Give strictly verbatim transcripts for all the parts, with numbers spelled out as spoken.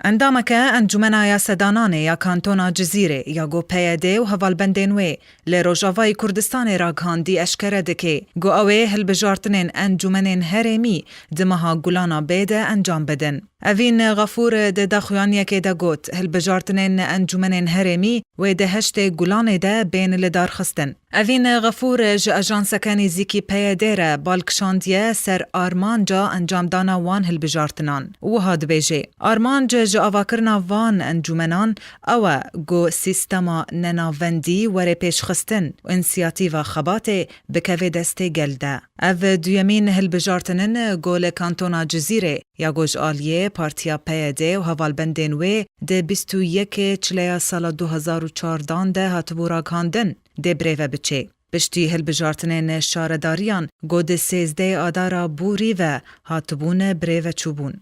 Endameke Encûmena Yasedananê ya Kantona Cizîrê ya ku P Y D û hevalbendên wê li Rojavayê Kurdistanê ragihandî eşkere dike ku ew ê hilbijartinên Encûmenên Herêmî di meha Gulana bê de encam bidin. Evîn Xefûr di daxuyaniyekê de got, hilbijartinên Encûmenên Herêmî wê di heştê Gulanê de bên lidarxistin. Evîn Xefûr ji ajanseke nêzîkî P Y D re bal kişandiye ser armanca encamdana wan hilbijartinan. Wiha dibêje, armanc ji avakirina van encûmenan ew e ku sîstema nenavendî were pêşxistin û însiyatîva xebatê bikeve destê gel de. Ev duyemîn hilbijartin in ku li Kantona Cizîrê ya ku ji aliyê Partiya P Y D û hevalbendên wê di bîst û yekê Çileya sala du hezar û çardan de hatibû ragihandin, dê birêve biçê. Piştî hilbijartinên şaredariyan ku di sêzdehê Adara borî ve hatibûn birêve çûbûn.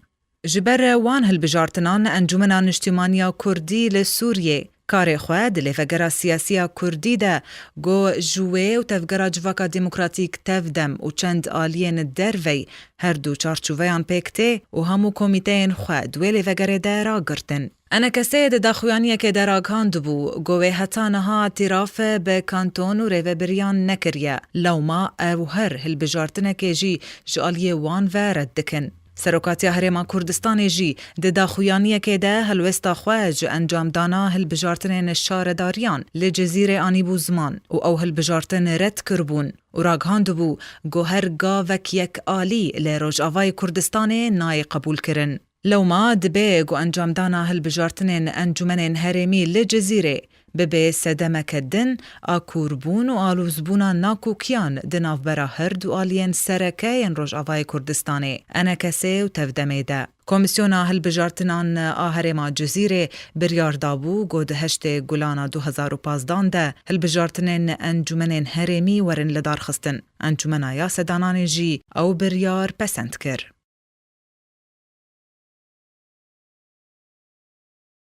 Ji ber wan hilbijartinan Encûmena Niştîmaniya Kurdî li Sûriyê karê xwe di lêvegera siyasî ya Kurdî de ku ji wê û Tevgera Civaka Demokratîk, TEV-DEM, û çend aliyên derveyî her du çarçoveyan pêk tê û hemû komîteyên xwe di wê lêvegerê de ragirtin. ENKS'ê di daxuyaniyekê de ragihandibû ku wê heta niha îtîraf bi kanton û rêvebiriyan nekiriye, lewma ew her hilbijartinekê jî ji aliyê wan ve red dikin. Serokatiya Herêma Kurdistanê jî di daxuyaniyekê de helwesta xwe ji encamdana hilbijartinên şaredariyan li Cizîrê anîbû ziman û ew hilbijartin red kiribûn û ragihandibû ku her gavek yek alî li Rojavayê Kurdistanê nayê qebûlkirin. Lewma dibe ku encamdana hilbijartinên Encûmenên Herêmî li Cizîrê bibe sedemeke din a kûrbûn û alozbûna nakokiyan di navbera her du aliyên sereke yên Rojavayê Kurdistanê, ENKS'ê û TEV-DEM'ê de. Komîsyona Hilbijartinan a Herêma Cizîrê biryar dabû ku di heştê Gulana du hezar û pazdan de hilbijartinên Encûmenên Herêmî werin lidarxistin. Encûmena Yasedananê jî ew biryar pesend kir.